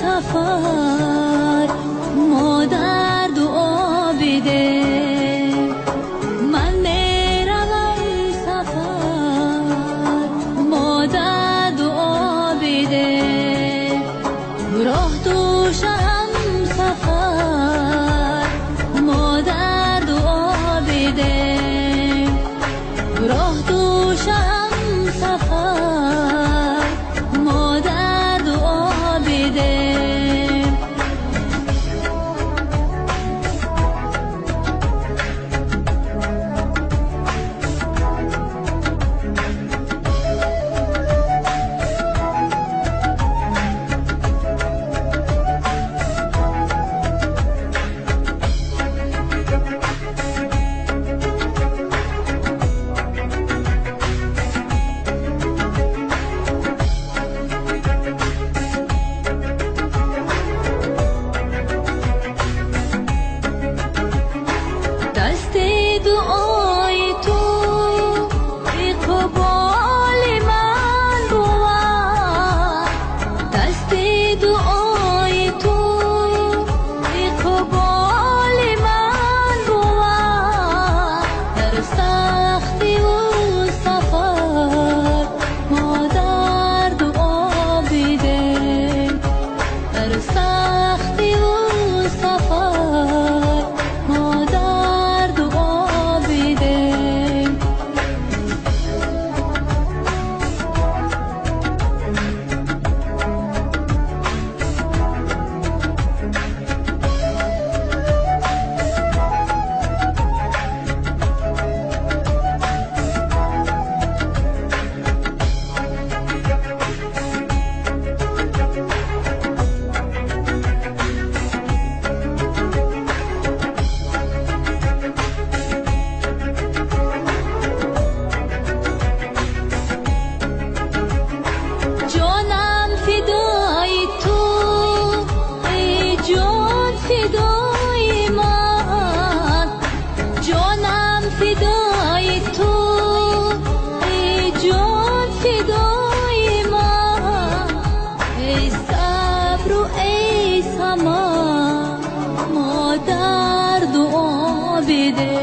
Сафар, модар дуо биде. Ман меравам сафар, модар дуо биде. Роҳ душам сафар, модар дуо биде. Роҳ душам сафар, модар дуо биде. Дасти дуои ту иқболи ман бувад, дасти дуои ту иқболи ман бувад. Дар сахтиву сафар модар дуо биде, дар сахтиву сафар модар дуо биде. Ҷонам фидои ту, эй ҷон фидои ман, ҷонам фидои ту, эй ҷон фидои ман. Эй сабру эй самар, модар дуо биде.